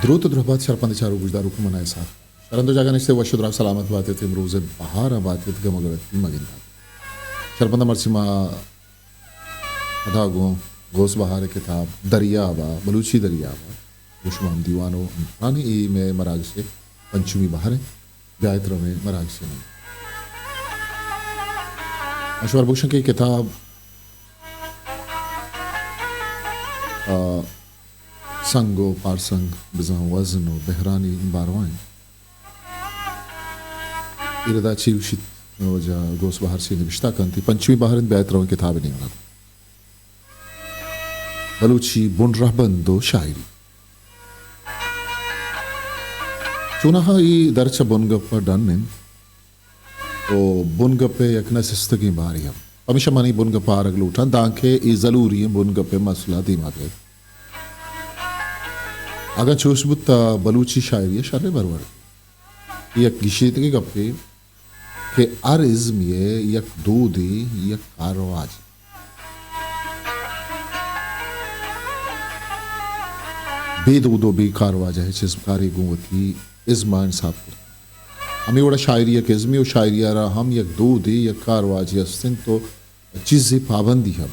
دروت ءُ درہبات شرپند چاروک گوشداروکاں، من ءِ ساہ شرند ءُ جاگہ نشتہ وش ءُ دراہ سلامت بات ات، امروز ءِ بہار ءَ بات ات، گم ءُ گڑتی مہ گندات۔ شرپند مرچی ما پدا گوں غوث بہار ءِ کتاب دریاب ءَ، بلوچی دریاب ءَ گوں شما ہم دیوان ءُ ہمراہانی، اے مئے مراگش ءِ پنچمی بہر انت۔ بیایت رویں مراگش ءِ نیمگ ءَ۔ ما شمارا بگوشاں کہ اے کتاب، آ، سنگ ءُ پارسنگ بزاں وزن ءُ بہرانی باروا انت۔ اے ردا چی گوشیت، واجہ غوث بہار چی نبشتہ کنت، اے پنچمی بہر انت، بیایت رویں کتاب ءِ نیمگ ءَ۔ بلوچی بن رہبند ءُ شاعری۔ چوناہا اے درچ ءَ بنگپ ءَ ڈن انت ءُ بنگپ ءِ یک نہ سستگیں بارے ہم۔ پمیشا من اے بنگپ ءَ آرگ لوٹاں، دانکہ اے زلوری ایں بنگپ ءِ مسئلہ دیما بیت۔ اگاں چوش بوت تہ بلوچی شاعری ءَ شریں برورد۔ اے یک گیشینتگیں گپے کہ ہر ازمے ءِ یک دودے، یک کارواجے۔ بے دود ءُ بے کارواج ءَ ہچ ازمکارے گوں وتی ازم ءَ انصاف کرت۔ ہمے وڑا شاعری یک ازمے ءُ شاعری ءَ را ہم یک دودے، یک کارواجے است انت ءُ چیزے پابندی ہم۔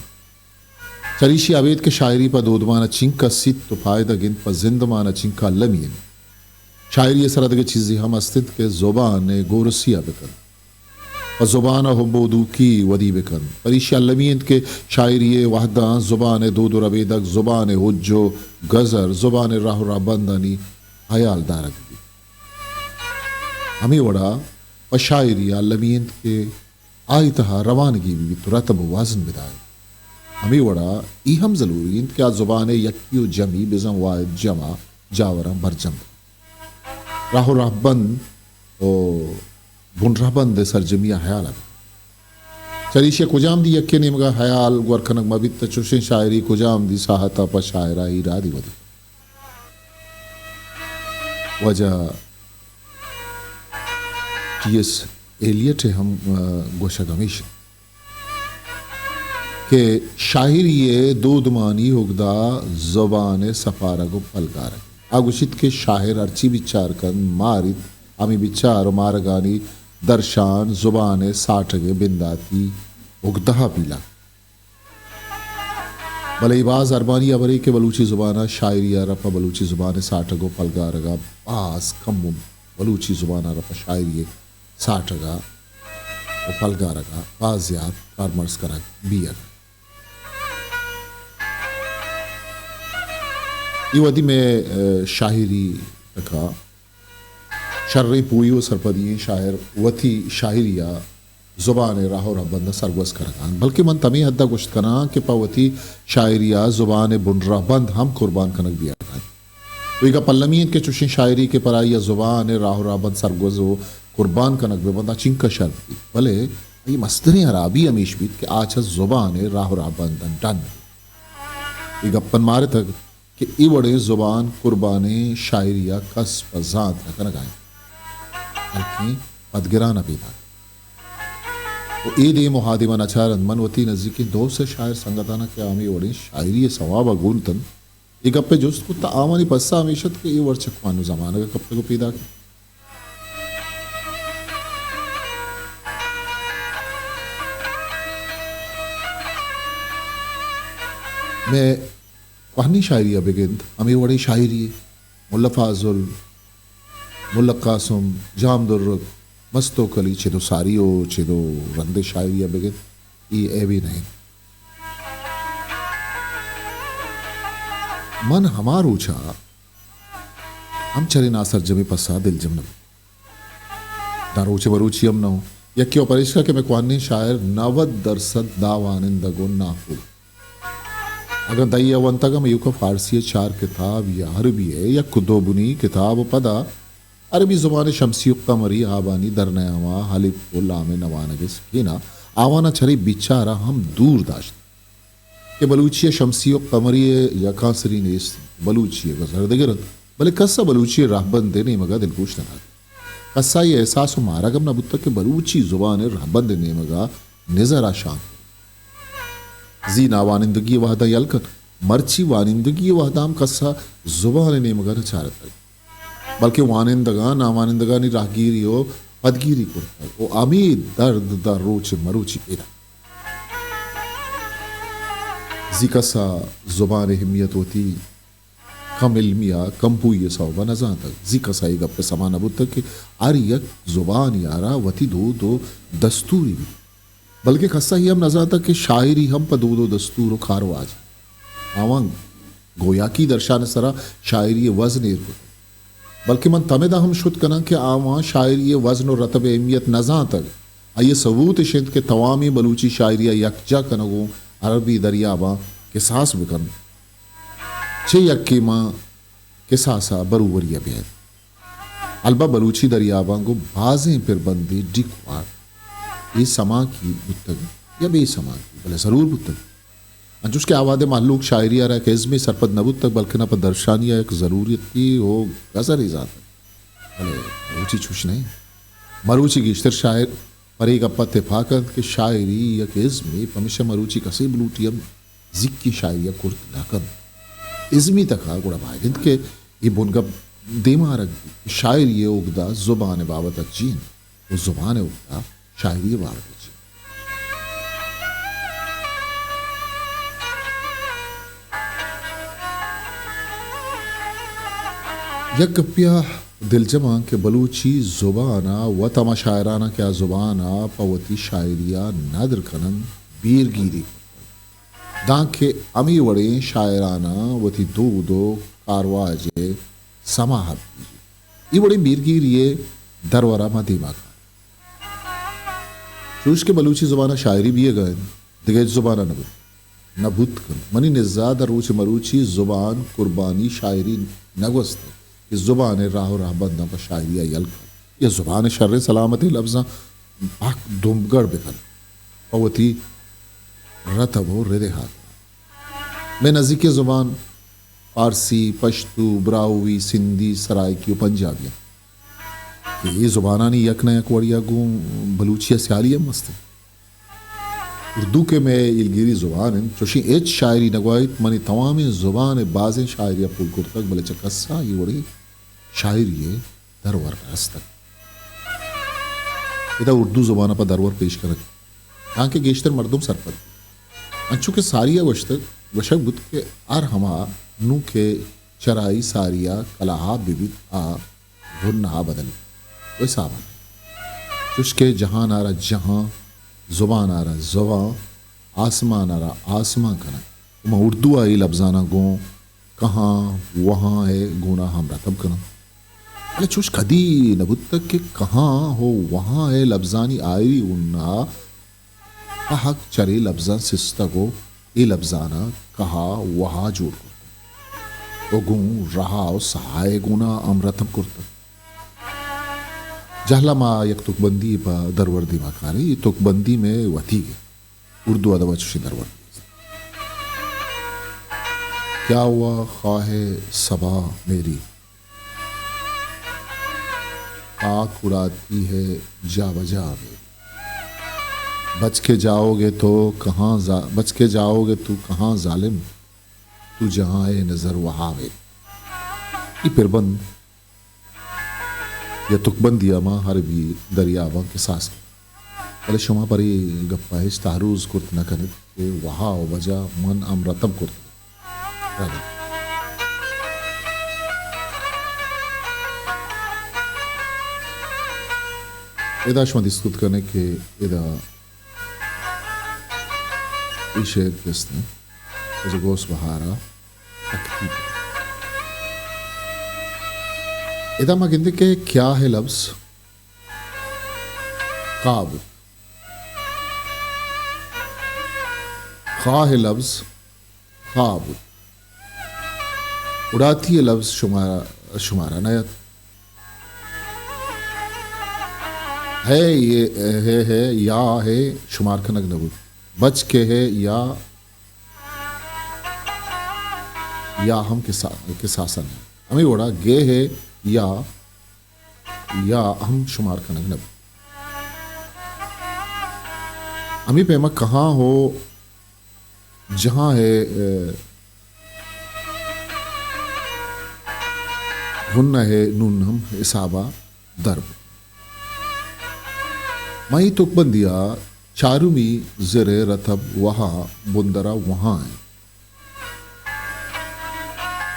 چریشی ءَ ابید کہ شاعری پہ دودمان ءَ چنکا سیت ءُ پائدگ انت، پہ زندمان ءَ چنکا المی انت۔ شاعری ءِ سرا دگہ چیزے ہم است انت کہ زبان ءِ گورسی ءَ بکنت، پہ زبان ءَ حب ءُ دوکی ودی بکنت۔ پریشی ءَ المی انت کہ شاعری ءِ وہداں زبان ءِ دود ءُ ربیدگ، زبان ءِ ہج ءُ گزر، زبان ءِ راہ ءُ رہبندانی ہیال دارگ بیت۔ ہمے وڑا پہ شاعری ءَ المی انت کہ آئی تہا روانگی بہ بیت ءُ رتب ءُ وزن بدارت۔ ہمے وڑا اے ہم زلوری انت کہ آ زبان ءِ یکی ءُ جمی بزاں واحد جم ءَ جاوراں برجم بہ بیت۔ راہ ءُ رہبند ءُ بن رہبند ءِ سرجمی ءَ ہیال ءَ بہ کنت۔ چریشی ءَ کجام دی یکے نیمگ ءَ ہیال گور کنگ مہ بیت تہ چوشیں شاعری کجام دی ساہت ءَ پہ شاعر ءَ ایرادی ودی۔ واجہ ٹی ایس ایلیٹ ءِ ہم، آ، گوشگ ہمیش انت کہ شاعری ءِ دودمانی اگدہ زبان ءِ سپارگ ءُ پلگارگ۔ آ گوشیت کہ شاعر ہرچی بچار کنت، ماریت، ہمے بچار ءُ مارگانی درشان زبان ءِ ساٹگ ءِ بنداتی اگدہ ءَ پیلک۔ بلے اے باز ارمانی ہبرے کہ بلوچی زبان ءَ شاعری ءَ را پہ بلوچی زبان ءِ ساٹگ ءُ پلگارگ ءَ باز کم، بلوچی زبان ءَ را پہ شاعری ءِ ساٹگ ءُ پلگارگ ءَ باز زیات کارمرز کنگ بیگ۔ اے وہدی مئے، آ، شاعری تکا شریں پوئی ءُ سرپدی ایں، شاعر وتی شاعری ءَ زبان ءِ راہ ءُ رہبند ءَ سرگوز کنگ ءَ انت، بلکیں من تہ ہمے حد ءَ گوشت کناں کہ پہ وتی شاعری ءَ زبان ءِ بن رہبند ہم قربان کنگ بیگ ءَ انت۔ ءُ اے گپ المی انت کہ چوشیں شاعری کہ پر آئی ءَ زبان ءِ راہ ءُ رہبند سرگوز ءُ قربان کنگ بہ بنت، آ چنکا شر بیت، بلے آئی ءِ مستریں ہرابی ہمیش بیت کہ آ چہ زبان ءِ راہ ءُ رہبنداں ڈن بیت۔ اے گپاں مارتگ کہ اے وڑیں زبان قربانیں شاعری ءَ کس پہ زانت نہ کنگ ءَ انت، بلکیں پدگران ءَ پیداک انت۔ ءُ اے دیم ءُ ہادیم ءَ نچار انت۔ من وتی نزیکیں دو سے شاعر سنگتاناں کہ آ ہمے وڑیں شاعری ءِ ثواب ءَ گون اتنت، اے گپ ءِ جست کت، آوانی پسہ ہمیش ات کہ اے وڑ چہ کوہن ءُ زمانگ ءَ کپتگ ءُ پیداک انت۔ مئے کوہنیں شاعری ءَ بگند، ہمے وڑیں شاعری، ملا فاضل، ملا قاسم، جام درک، مستو کلی، چدو ساری ءُ چدو رندے شاعری ءَ بگند، اے عیبے نہ انت۔ من ہما روچ ءَ ہم چرے ناسرجمیں پسہ ءَ دلجم نہ بوت۔ داں روچ مروچی ہم نہ اوں۔ یکے ءَ پریشکا کہ مئے کوہنیں شاعر نود درسد ناوانندگ ءُ ناکوہ۔ اگاں دہی ءَ ونتگ ہم ایوکا فارسی ءِ چار کتاب یا عربی ءِ یک دو بنی کتاب ءُ پدا عربی زبان ءِ شمسی ءُ قمری آبانی درنیام ءَ الف ءُ لام ءِ نہ وانگ ءِ سکین ءَ آواناں چرے بچار ءَ ہم دور داشت۔ کہ بلوچی ءَ شمسی ءُ قمری ءِ یکانسری نیست انت، بلوچی ءِ گزر دگر انت، بلے کس ءَ بلوچی ءِ رہبند ءِ نیمگ ءَ دلگوش نہ دات۔ کس ءَ اے احساس ءُ مارگ ہم نہ بوتگ کہ بلوچی زبان ءِ رہبند ءِ نیمگ ءَ نزر ءَ شانک زی ناوانندگی ءِ وہداں یل کنت۔ مرچی وانندگی ءِ وھد ءَ ہم کس ءَ زبان ءِ نیمگ ءَ نہ چارتگ، بلکیں وانندگاں ناوانندگانی راہگیری ءُ پدگیری کرتگ ءُ ہمے درد داں روچ مروچی پیداک۔ زی کس ءَ زبان ءِ اہمیت وتی کم علمی ءُ کم پوئی ءِ سوب ءَ نہ زانتگ۔ زی کس ءَ اے گپ ءِ سما نہ بوتگ کہ ہر یک زبانے ءَ را وتی دود ءُ دستورے بیت، بلکیں کس ءَ اے ہم نہ زانتگ کہ شاعری ہم پہ دود ءُ دستور ءُ کارواج انت۔ آواں گویاکی درشان ءِ سرا شاعری ءِ وزن ایر کتگ، بلکیں من تمد ءَ ہم شت کناں کہ آواں شاعری ءِ وزن ءُ رتب ءِ اہمیت نہ زانتگ۔ آئی ءِ ثبوت اش انت کہ توامیں بلوچی شاعری ءَ یکجا کنگ ءُ عربی دریاباں کساس بکنت۔ چہ یکے ماں کساس ءَ بروبری ءَ بیت۔ البت بلوچی دریاباں گوں بازیں پربندے ڈیک وارت۔ اے سماکی بوتگ یا بے سماکی، بلے ضرور بوتگ۔ انچوش کہ آ وہد ءَ مہلوک شاعری ءَ را یک ازمے سرپد نہ بوتگ، بلکنا پہ درشانی ءَ یک ضرورتے ءُ گزرے زانتگ۔ بلے مروچی چوش نہ انت۔ مروچی گیشتر شاعر پر اے گپ ءَ تپاک انت کہ شاعری یک ازمے، پمیشا مروچی کسے بلوٹی ہم زیکی شاعری ءَ کرت نہ کنت۔ ازمی تک ءَ گڑا باید انت کہ اے بنگپ دیما آرگ بیت کہ شاعری ءِ اگدہ زبان ءِ بابت ءَ چی انت ءُ زبان ءِ اگدہ شاعری ءِ بابت ءَ چی انت۔ یک گپے ءَ دلجم آں کہ بلوچی زبان ءَ وت ہما شاعراناں کہ آ زبان ءَ پہ وتی شاعری ءَ ندر کننت، بیرگیری دانکہ ہمے وڑیں شاعراناں وتی دود ءُ کارواج ءِ سما حق بیت۔ اے وڑیں بیرگیری ءِ درور ءَ ما دیما کائیں۔ چوش کہ بلوچی زبان ءَ شاعری بیگ ءَ انت، دگہ ہچ زبان ءَ نہ بوت، نہ بوت کنت۔ منی نزا داں روچ مروچی زبان قربانی شاعری نہ گوستگ کہ زبان ءِ راہ ءُ راہبنداں پہ شاعری ءَ یل کنت یا زبان ءِ شریں سلامتیں لبزاں پاک دمبگڑ بہ کنت پہ وتی رتب ءُ رد ءِ ہاترا۔ مئے نزیکیں زبان پارسی، پشتو، براہوئی، سندھی، سرائیکی ءُ پنجابی انت کہ اے زبانانی یک نہ یک وڑے ءَ گوں بلوچی ءَ سیالی ہم است انت۔ اردو کہ مئے ایلگیری زبان انت، چوشیں ہچ شاعری نہ گواہیت۔ منی توامیں زبان ءِ بازیں شاعری ءَ پول کرتگ، بلے چہ کس ءَ اے وڑیں شاعری ءِ درور نہ رستگ۔ ادا اردو زبان ءَ پہ درور پیش کنگ، تانکہ گیشتر مردم سرپد بیت۔ انچو کہ ساری ءَ گوشتگ، گوشگ بوت کہ ہر ہما نوں کہ چرائی ساری ءَ کلاہا بہ بیت، آ ہنہا بدل بیت ءُ حساب ءَ نہ انت۔ چوش کہ جہان ءَ را جہاں، زبان ءَ را زباں، آسمان ءَ را آسمان کنگ۔ ءُ ما اردو ءَ اے لبزاناں گوں کہاں، وہاں ءِ گونا ہم رتب کناں۔ بلے چوش کدی نہ بوتگ کہ کہاں ءُ وہاں ءِ لبزانی آئری ہنہا پہک چرے لبزاں سستگ ءُ اے لبزاناں کہا وہا جوڑ کرتگ ءُ گوں رہا ءُ سہا ءِ گونا ہم رتب کرتگ۔ جہلا ما یک تکبندی پہ درور دیما کاریں، اے تکبندی مئے وتیگ انت۔ اردو ادب ءَ چوشیں درور دیست۔ کیا ہوا خواہ صبا میری، خاک اڑاتی ہے جا بجا میری۔ بچ کے جاؤ گے تو کہاں ظا-، بچ کے جاؤ گے تو کہاں ظالم، تو جہاں ہے نظر وہاں میری۔ اے پربند یا تکبندی ءَ ما عربی دریاباں کساس کنیں۔ بلے شما پر اے گپ ءَ ہچ تہروز کرت نہ کن ات کہ وہا ءُ بجا من ہم رتب کرت۔ رتب۔ ادا شما دیست کت کن ات کہ ادا اے شعر کہ است انت، واجہ غوث بہار ءَ تکتی۔ ادا ما گندیں کہ کیا ہے لبز کا بوت۔ خواہ لبز خواہ بوت۔ اڑاتی لبز شمارا، شمارا نہ ات۔ ہے، یہ، ہے، ہے، یا ہے، شمار کنگ نہ بوت۔ بچ کے ہے یا، یا ہم کسا-، کساسن ہے۔ ہمیں وڑا گے ہے یا یا ہم شمار کنگ نہ بوت۔ ہمے پیما کہاں ہو جہاں ہے، اے، ہن ء نون ہم حساب ء در بوت۔ مائی توکبندی ء چارمی زر ء رتب وہاں بندر ء وہاں انت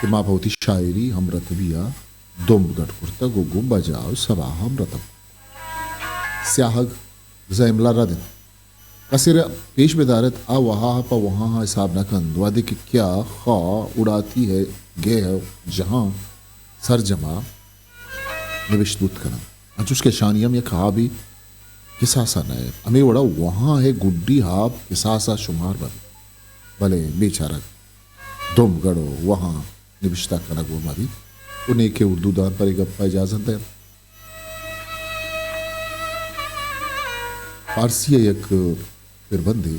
کہ ما پہ وتی شاعری ہم رتبی ء دمب گٹ کرتگ و گوں بجا و سبا ہم رتب کرتگ۔ سیاہگ زیملہ رد انت۔ کسے را پیش بدارت، آ وہا پہ وہاں حساب نہ کنت، وہدے کہ کیا خواہ اڑاتی ہے گہ جہاں سرجما نبشت بوت کننت۔ انچوش کہ اشانی ہم یک ہابے کساسا نئیت، ہمے وڑا وہاں ہے گڈی ہاب کساسا شمار بنت۔ بلے بیچارگ دمب گڑ و وہاں نبشتہ کنگ و مہ بیت و نیکیں اردو دان پر اے گپا اجازت دئینت۔ فارسی ء یک پربندے،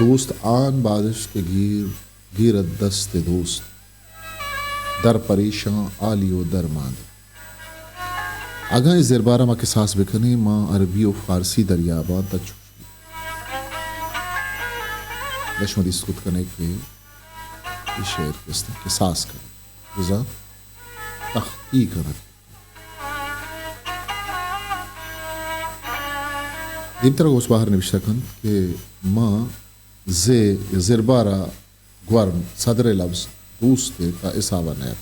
دوست آن بادش کہ گیر، گیرت دست دوست، در پریشان آلی و درماند۔ اگاں اے زربار ء ما کساس بکنیں، ما عربی و فارسی دریاباں تہ چوش بیت۔ اش ما دیست کت کنیں کہ اے شعر کہ است کساس کنگ، بزاں تختی کنگ۔ دیمترا غوث بہار نبشتہ کنت کہ ما زے زربارا گورم صدر لفظ دوست ء تا حسابا نیت۔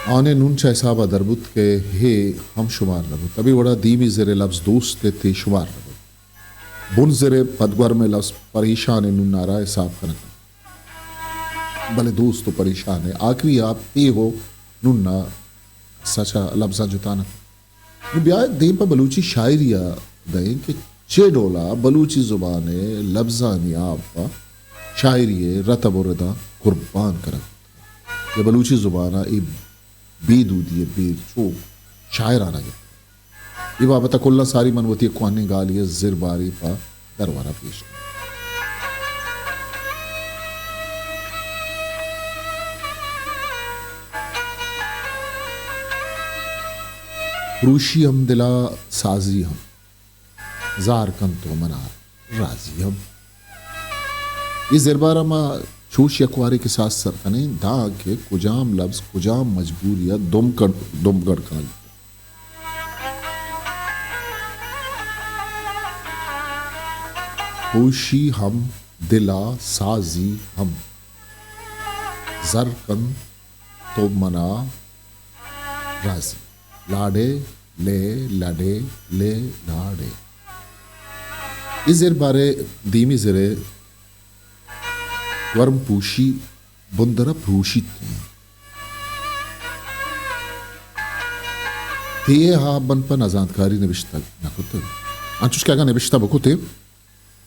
آنے نون چہ حسابا در بوت کہ ہے ہم شمار نہ بوت۔ ہمے وڑا دیمی زر لفظ دوست ء تے شمار نہ بوت۔ بن زر ء پدگورمیں لفظ پریشان ء نون آرا حساب کنگ انت۔ بلے دوست و پریشان ء آخری آپ تے ہو نون ء سچا لفظاں جتا نہ کنت۔ نوں بیا دیم پہ بلوچی شاعری ء دئیں کہ چے ڈول ء بلوچی زبان ء لبزانی آپ ء شاعری ء رتب ء رداں قربان کنگ یا بلوچی زبان ء اے بے دودی ء بیر چو شاعرانہ گپت۔ اے بابت ء کلاں ساری من وتی یک کوہنیں گالے ء زربارے پہ درور ء پیش کناں۔ پروشی ہم دل ء سازی ہم، زہر کنت تو منا رازی ہم۔ اے زربار ء ما چوش یک وارے کساس سر کنیں، داں کہ کجام لبز کجام مجبوری ء دم کن-، دم گڑ کنگ۔ پروشی ہم دل ء سازی ہم، زہر کنت تو منا رازی۔ لاڈے لے لڈے لے لاڈے۔ اے زربارے دیمی زرے ورم پوشی بندرا پروشیت۔ تے ہا بن پہ نزانتکاری نبشتگ نہ کتگ۔ انچوش کہ اگاں نبشتہ بکتیں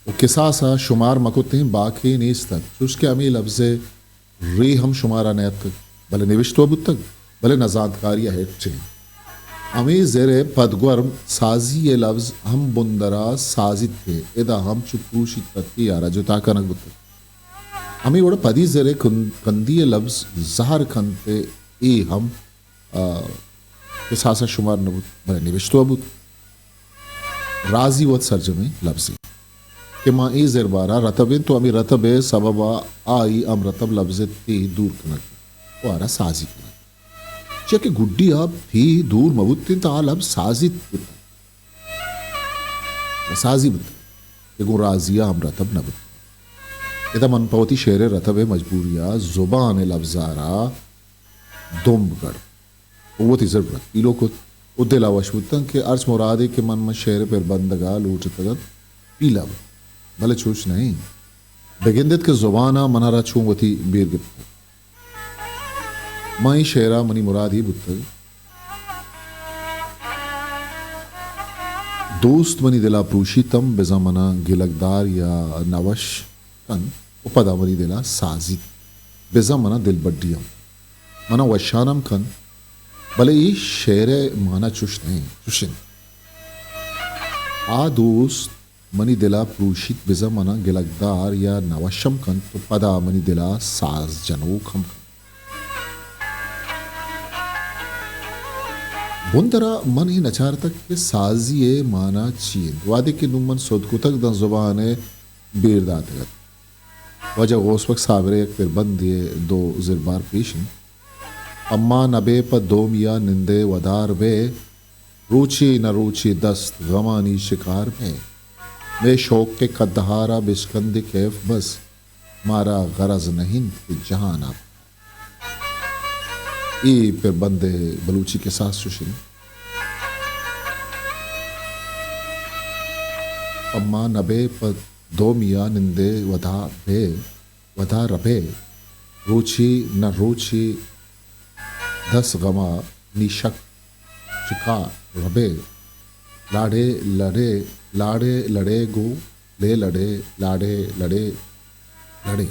و کساس ء شمار مہ کتیں، باکے نیست ات، چوش کہ ہمے لبز ء رے ہم شمارا نیاتکگ، بلے نبشتہ بوتگ، بلے نزانتکاری ء ہچ انت۔ ہمے زر ء پدگورم سازی ء لبز ہم بندرا سازیت ء ادا ہم چو پروشیت ء تیارا جتا کنگ بوتگ۔ ہمے وڑ پدی زر ء کن-، کندی ء لبز زہر کنت ء اے ہم آ، کساس ء شمار نہ بوت، بلے نبشتہ بوت۔ رازی وت سرجمیں لبزے کہ ما اے زربارا رتب انت و ہمے رتب ء سبب ء آئی ہم رتب لبز ء تیہ دور کنگ و آرا سازی کنگ۔ چیا کہ گڈی ء تیہ دور مہ بوت انت، آ لبز سازیت بوت۔ سازی بوت کہ گوں رازی ء ہم رتب نہ بوت۔ ادا من پہ وتی شعر ء رتب ء مجبوری ء زبان ء لبزارا دمب گڑ۔ و وتی ضرورت پیلو کت و دل ء وش بوتن کہ ہرچ مرادے کہ من من شعر ء پر بندگ ء لوٹ اتگ ات، پیلہ بوت۔ بلے چوش نہ انت۔ بگندت کہ زبان ء من ء را چون وتی بیر گپتگ۔ من اے شعر ء منی مراد اے بوتگ، دوست منی دل ء پروشیتم، بزاں من ء گلگدار یا نوش کنت و پدا منی دل ء سازیت، بزاں من ء دلبڈی ہم، من ء وشان ہم کنت، بلے اے شعر ء مانا چش نہ انت، چش انت۔ آ دوست منی دل ء پروشیت، بزاں من ء گلگدار یا نوشم کنت و پدا منی دل ء ساز جنوک ہم کنت۔ بندرا من اے نچارتگ کہ سازی ءِ مانا چی انت۔ وہدے کہ نوں من سد کتگ داں زبان ءَ بیر داتگ ات۔ واجہ غوث بخش صابر ءِ یک پربندے ءِ دو زربار پیش انت۔ اما نبے پہ دومیا نندے ودار بے، روچے نہ روچے دست غمانی شکار بے۔ مئے شوق ءِ قدہارا بشکندے کیف بس، مارا غرض نہ انت کہ جہان ءَ۔ اے پربند ءِ بلوچی کساس چوش انت۔ اما نبے پہ دومیا نندے ودا بے، ودا ربے، روچے نہ روچے دست غمانی شک شکار بے۔ لاڑے لڑے، لاڑے لڑے گو لے لڑے، لاڑے لڑے لڑے۔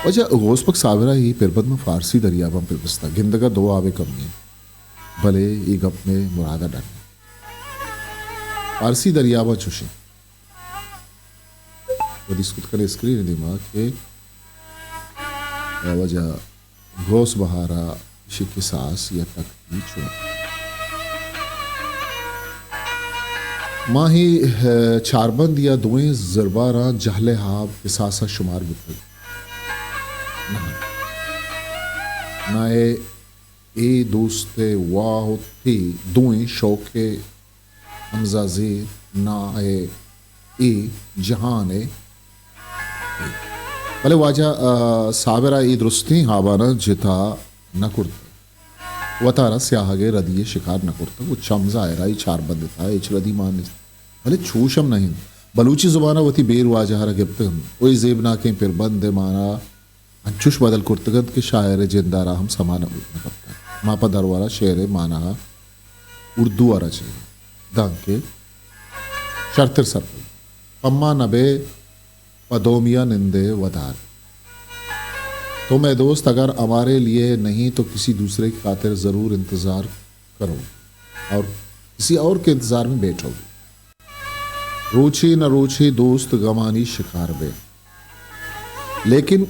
واجہ غوث بخش صابر ءِ اے پربند من فارسی دریاباں پربستہ، گندگ ءَ دو آبے کمی انت، بلے اے گپ مئے مراد ءَ ڈن انت۔ فارسی دریاباں چوش انت۔ ودی سکت کنے اسکرین ءِ دیما کہ واجہ غوث بہار ءِ ایشی کساس یا تکتی چون۔ ما اے، اہ، چاربند یا دوئیں زرباراں جہل ءِ ہاب کساس ءَ شمار بوتگ۔ نہ، نہ اے، اے دوست ءِ واہ ءُ تی دوئیں شوق ءِ ہمزازی نہ اے، اے جہان ءِ۔ بلے واجہ، آ، صابر ءَ اے درستیں ہاباناں جتا نہ کرتگ۔ وتارا سیاہگ ءِ ردی ءِ شکار نہ کرتگ ءُ چم ظاہر ءَ اے چاربند ءِ تہا ہچ ردی مان نیست۔ بلے چوش ہم نہ انت۔ بلوچی زبان ءَ وتی بیر واجہ ءَ را گپتگ انت ءُ اے زیبناکیں پربند ءِ مانا انچوش بدل کرتگ انت کہ شاعر ءِ جند ءَ را ہم سما نہ، نہ کپتگ۔ ما پہ درور ءَ شعر ءِ مانا ءَ اردو ءَ را چہ دانکہ شرتر سرپد۔ پما نبے پہ دومیا نندے ودار۔ تم اے دوست اگر ہمارے لیے نہیں تو کسی دوسرے کی خاطر ضرور انتظار کرو اور کسی اور کے انتظار میں بیٹھو۔ روچے نہ روچے دوست غمانی شکار بے، لیکن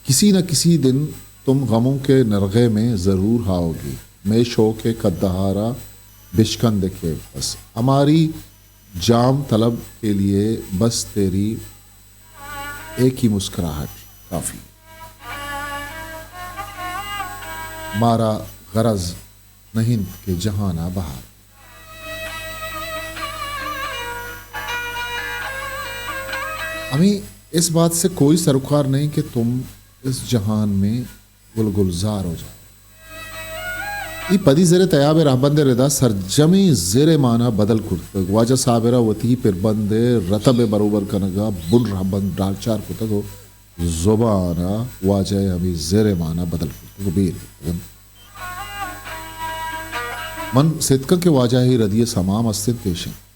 کسی نہ کسی دن تم غموں کے نرغے میں ضرور آؤ گے۔ مئے شوق ءِ قدہارا بشکند کیف بس، ہماری جام طلب کے لیے بس تیری ایک ہی مسکراہٹ کافی۔ مارا غرض نہ انت کہ جہان ءَ بہار۔ ہمیں اس بات سے کوئی سروکار نہیں کہ تم اس جہان میں گل گلزار ہو جاؤ۔ اے پدی زر ءِ تیاب ءِ رہبند ءِ ردا سرجمیں زر ءِ مانا بدل کرتگ۔ واجہ صابر ءَ وتی پربند ءِ رتب ءِ بروبر کنگ ءَ بن رہبند ڈالچار کتگ ءُ زبان ءَ واجہ ءِ ہمے زر ءِ مانا بدل کرتگ ءُ بیر گپتگ انت۔ من ستکاں کہ واجہ ءِ ردی ءِ سما مست انت، پیش انت۔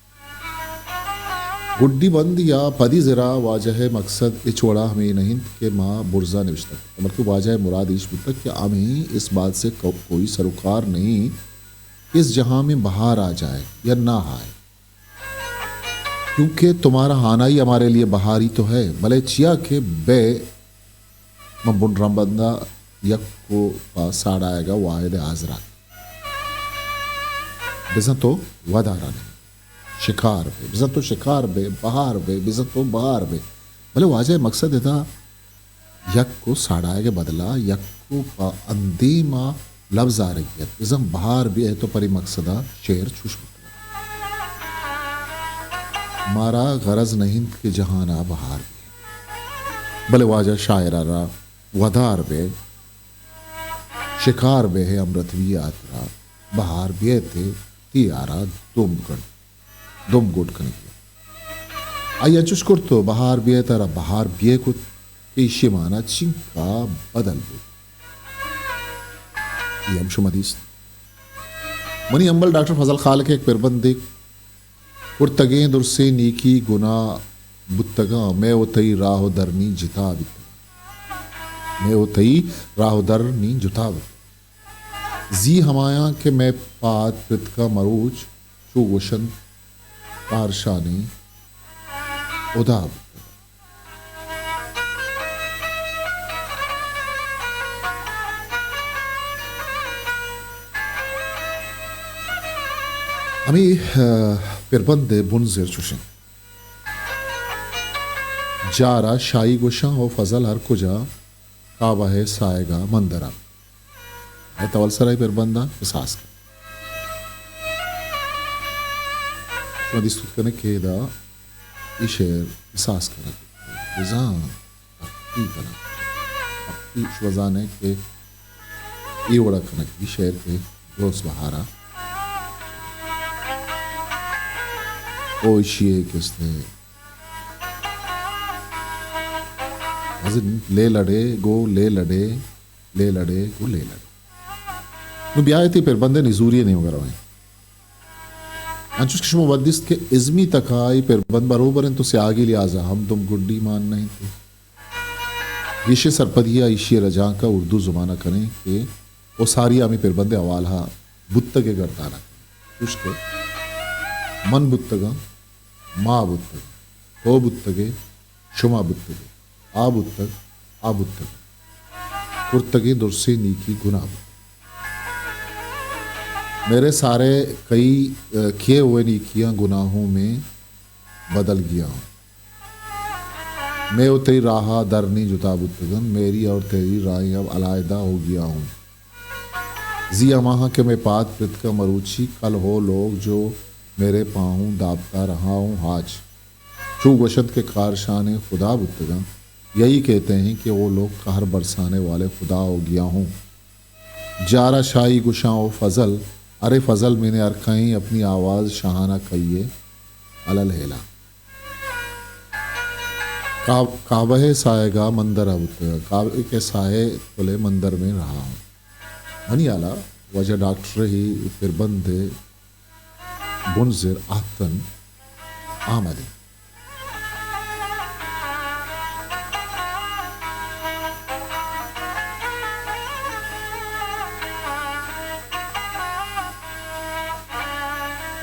گڈی بند یا پدی زرا واجہ ءِ مقصد ہچ وڑا ہمے نہ انت کہ ما برزا نوشتہ کنیں، بلکہ واجہ ءِ مراد ایش بوتگ کہ ہمیں اس بات سے کو-، کوئی سروکار نہیں کہ اس جہاں میں بہار آ جائے یا نہ آئے، کیونکہ تمہارا آنا ہی ہمارے لیے بہار ہی تو ہے، بلے چیا کہ بے من بن رمبندا یک کو پا ساڑایگا واحد حاضرات۔ بزاں تو ودارا نہیں، شکار بے، بزاں تو شکار بے، بہار بے، بزاں تو بہار بے۔ بلے واجہ مقصد ادا یک کو ساڑایگ بدلا یک کو پا اندیما لبز آرگیت۔ بزاں بہار بے تو پری مقصدا شعر چوش بوتگ۔ مارا غرض نہ انت کہ جہانا بہار بے، بلے واجہ شاعر ء را ودار بئے، شکار بئے، امرتوی ء ہاترا بہار بیئیت ء تی آرا دمب کن، دمب گڈ کنگی۔ آئی انچوش کرت و بہار بیئیت ء را بہار بیئے کت کہ ایشی مانا چنکا بدل بوت۔ اے ہم شما دیست۔ منی ہمبل ڈاکٹر فضل خالق ء یک پربندے کرتگیں درسیں نیکی گناہ بوتگاں، مئے و تئی راہ و در نی جتا بیتگ۔ مئے و تئی راہ و در نی جتا بیتگ۔ زی ہمایاں کہ مئے پاد پتکاں مروچ چو گوشنت پارشانی ہدا بیتگ۔ ہمے، آ، پربند ءِ بنزر چوش انت۔ جار ءَ شاہی گوشاں او فضل ہر کجا، کعبہ ءِ ساہگ ءَ مندر ءَ۔ اے تول سرا اے پربند ءَ کساس کنت۔ شما دیست کت کن ئے کہ ادا اے شعر کساس کنگ بزاں۔ پختی کنگ۔ پختی شما زان ئے کہ اے وڑا کنگ، اے شعر کہ دوست بہارا۔ او ایشی ءِ کستے۔ مزن لے لڑے گو لے لڑے، لے لڑے گو لے لڑے۔ نوں بیا اے تئی پربند ءِ نزوری ءِ نیمگ ءَ رویں۔ انچوش کہ شما وت دیست کہ ازمی تک ءَ اے پربند بروبر انت و سیاہگی لحاظ ءَ ہم دم گڈی مان نہ انت۔ گیشیں سرپدی ءَ ایشی ءِ رجانک ءَ اردو زبان ءَ کنیں کہ او ساری ءَ ہمے پربند ءِ حوالہ ءَ بوتگ ءِ گردان ءَ کنیں۔ چوش کہ من بوتگاں، ما بوتگ، تو بوتگ ئے، شما بوتگ ئے، آ بوتگ، آ بوتگ۔ کرتگیں درسیں نیکی گناہ بوتگ۔ میرے سارے کئی، کیے ہوئے نیکیاں گناہوں میں بدل گیا ہوں۔ مئے و تئی راہ ءَ در نی جتا بوتگ انت، میری اور تیری راہیں اب علیحدہ ہو گیا ہوں۔ زی ہماہاں کہ مئے پاد پرتکاں مروچی، کل ہو لوگ جو میرے پاہوں دابتا رہا ہوں آج۔ چو گوشنت کہ کارشانیں خدا بوتگاں، یہی کہتے ہیں کہ وہ لوگ قہر برسانے والے خدا ہو گیا ہوں۔ جار ءَ شاہی گوشاں او فضل، ارے فضل میں نے ہر کہیں اپنی آواز شاہانہ کہی ہے، الل ہیلا۔ کعب-، کعبہ ءِ ساہگ ءَ مندر ءَ بوتگ، کعبہ کے سائے تلے مندر میں رہا ہوں۔ منی ہیال ءَ واجہ ڈاکٹر ءِ اے پربند ءِ بنزر آہتن آمد انت۔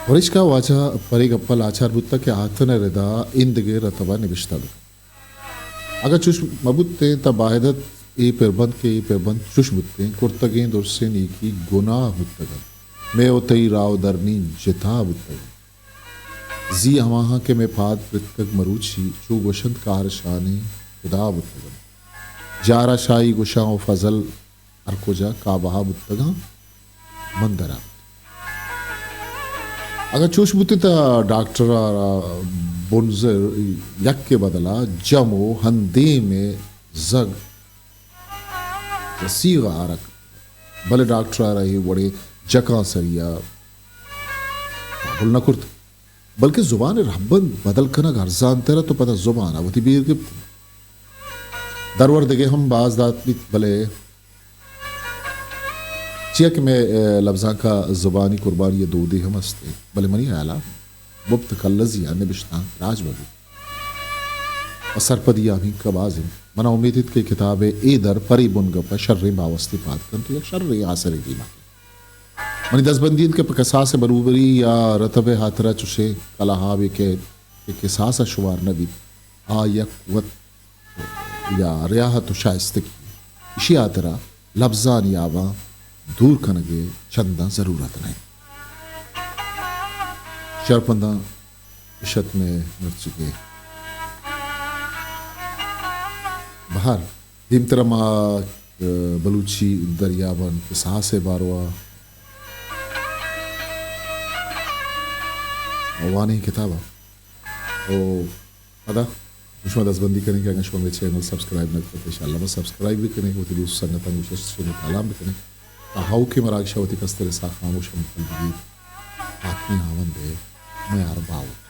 پریشکا واجہ پرے گپ ءَ لاچار بوتگ کہ آہتن ءِ ردا ایندگہ رتب ءَ نبشتہ بہ کنت۔ اگاں چوش مہ بوتیں تہ باید ات اے پربند کہ اے پربند چوش بوتیں، کرتگیں درسیں نیکی گناہ بوتگ انت۔ مئے و تئی راہ و درنی جتا بوتگ انت۔ زی ہماہاں کہ مئے پاد پرتکگ مروچی، چو گوشنت کارشانیں خدا بوتگ انت۔ جار ءَ شاہی گوشاں و فضل ہر کجا کعبہ ءَ بوتگاں مندر ءَ۔ اگاں چوش بوتیں تہ ڈاکٹر ءَ را بنزر یک ءِ بدل ءَ جم و ہندیم ءِ زگ سیغ ءَ آرگ۔ بلے ڈاکٹر ءَ را اے وڑیں جکاں سری ءَ قبول نہ کرت، بلکہ زبان ءِ رہبند بدل کنگ ارزان تر ات و پدا زبان ءَ وتی بیر گپت۔ درور دگہ ہم باز دات بیت، بلے چیا کہ مئے، اے، لبزانک ءَ زبانی قربانی ءِ دودے ہم است انت، بلے منی ہیال ءَ مپت کلزی ءَ نبشتانک راج مہ بیت۔ و سرپدی ءَ ہمینکہ باز انت۔ منا امیت انت کہ کتاب ءِ اے در پرے بنگپ ءَ شریں باوستے پاد کنت و یک شریں آسرے دیما کنت۔ منی دزبندی انت کہ پہ کساس ءِ بروبری یا رتب ءِ ہاترا چشیں کلہابے کئیت کہ کساس ءَ شمار نہ بیت، آ یک وت یا ریاحت و شائستگی۔ ایشی ہاترا لبزانی آباں دور کنگ ءِ چنداں ضرورت نہ انت۔ شرپنداں، اش ات مئے مرچیگیں بہر۔ دیمترا ما، ء، بلوچی دریابان کساس ءِ باروا وانیں کتاباں۔ او پدا شما دزبندی کنیں کہ اگاں شما مئے چینل سبسکرائب نہ کتگ، انشاءاللہ بس سبسکرائب بکنیں، وتی دوست سنگتاں گوں شیئر و تالان بکنیں۔ تا ہاؤکیں مراگشا وتی کستر ءِ ساہ خاموش ہم کل بگیت۔ پاکیں ہاوند ءِ میار باہوٹ۔